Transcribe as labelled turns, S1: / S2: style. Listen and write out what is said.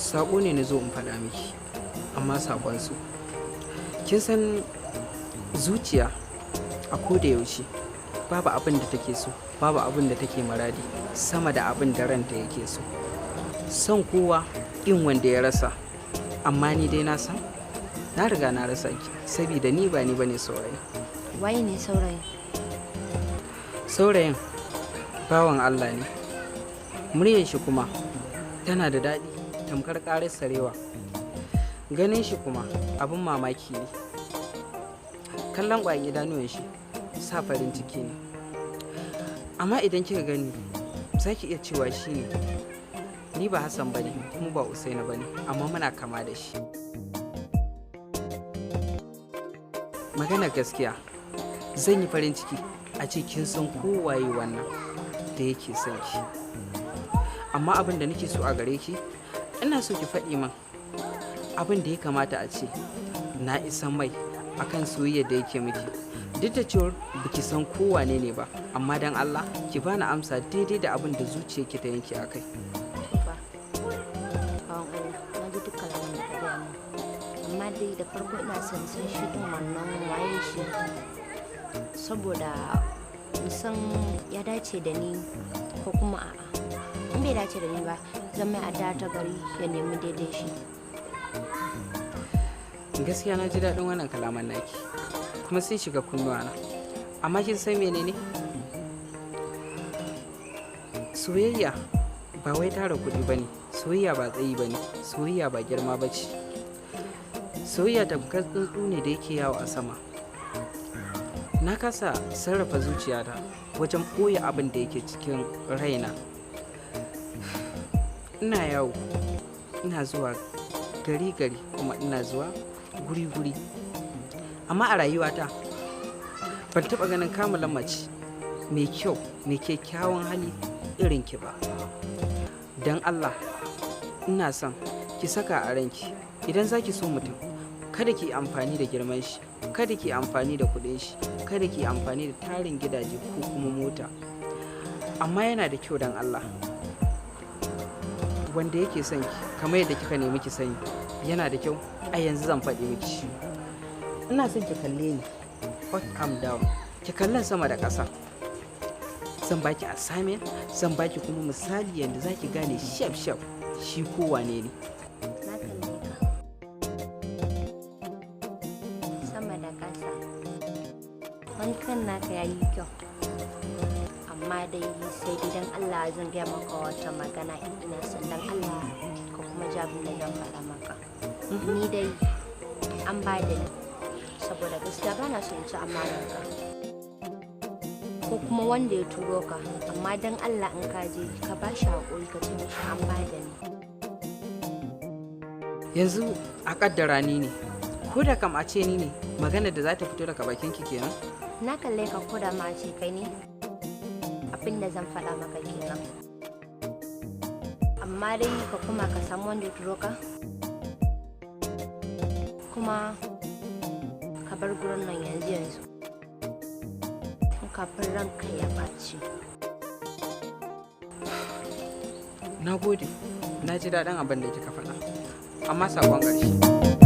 S1: Saƙo ne na zo in faɗa miki, amma saƙon su. Kin san zuciya a koda yaushe babu abin da take so, babu abin da take maradi sama da abin da ranta yake so. Son kowa in wanda ya rasa, amma ni dai na san na riga na rasa ki, saboda ni ba ni bane saurayi.
S2: Waye ne saurayin?
S1: Saurayin bawan Allah ne. Muryar shi kuma tana da daɗi tamkar ƙarar sarewa. Ganin shi kuma abin mamaki ne. Kallon ƙwayan idanuwan shi sa farin ciki ne. Amma idan kika gani za ki iya cewa shi ne. Ni ba Hassan ba ne kuma ba Usaini ba ne, amma muna kama da shi. Magana gaskiya, zan yi farin ciki a ce kin san kowaye wannan da yake son ki. Amma abin da nake so a gare ki, ina so ki faɗi min abin da ya kamata a ce na isa mai akan soyayyar da yake miki. Duk da cewar baki san kowane ne ba, amma dan Allah ki bani amsa daidai da abin da zuciyarki ta yanke a kai.
S2: Tofa, bawan Allah, na ji duk kalaman da ka gaya min. Amma dai da farko ina son san shi ɗin wannan waye shi. Saboda in san ya dace da ni ko kuma a'a. In bai dace da ni ba, zan mai addu'a ta gari ya nemi daidai shi.
S1: Gaskiya na ji daɗin wannan kalaman naki kuma sun shiga kunnuwana. Amma kin san menene? Soyayya ba wai tara kuɗi ba ne, soyayya ba tsayi ba ne, soyayya ba girma ba ce. Soyayya tamkar tsuntsu ne da yake yawo a sama. Na kasa sarrafa zuciyata wajen ɓoye abin da yake cikin raina. Ina yawo, ina zuwa gari-gari kuma ina zuwa guri-guri. Amma a rayuwata ban taɓa ganin kamalan mace mai kyau, mai kyakkyawan hali irin ki ba. Don Allah ina son ki saka a ranki, idan za ki so mutum, kada ki amfani da girman shi, kada ki amfani da kuɗin shi, kada ki amfani da tarin gidaje ko kuma mota. Amma yana da kyau, don Allah, wanda yake son ki kamar yadda kika nemi ki sani, yana da kyau a yanzu zan faɗi miki shi. Ina son ki kalle ni up and down, ki kallon sama da ƙasa. Zan baki assignment, zan baki kuma misali yadda za ki gane shaf shaf shi ko wane ne.
S2: Na kalle ka. Sama da ƙasa. Wankan naka ya yi kyau. Amma dai sai dai don Allah zan gaya maka wata magana, ina son don Allah ka kuma ji abin da zan faɗa maka. Ni dai an ba da ni saboda gaskiya ba na son in ci amanar ka. Ko kuma wanda ya turo ka, amma don Allah in ka je ka ba shi haƙuri, ka ce mishi an ba da ni.
S1: Yanzu a kaddara ni ne, ko da kam a ce ni ne, magana da za ta fito daga bakin ki kenan?
S2: Na kalle ka, ko da ma a ce kai ne, abin da zan faɗa maka kenan. Amma dai ka kuma ka samu wanda ya turo ka, kuma ka bar gurin nan yanzu yanzu tun kafin ranka ya ɓaci.
S1: Na gode, na ji daɗin abin da kika faɗa, amma saƙon ƙarshe.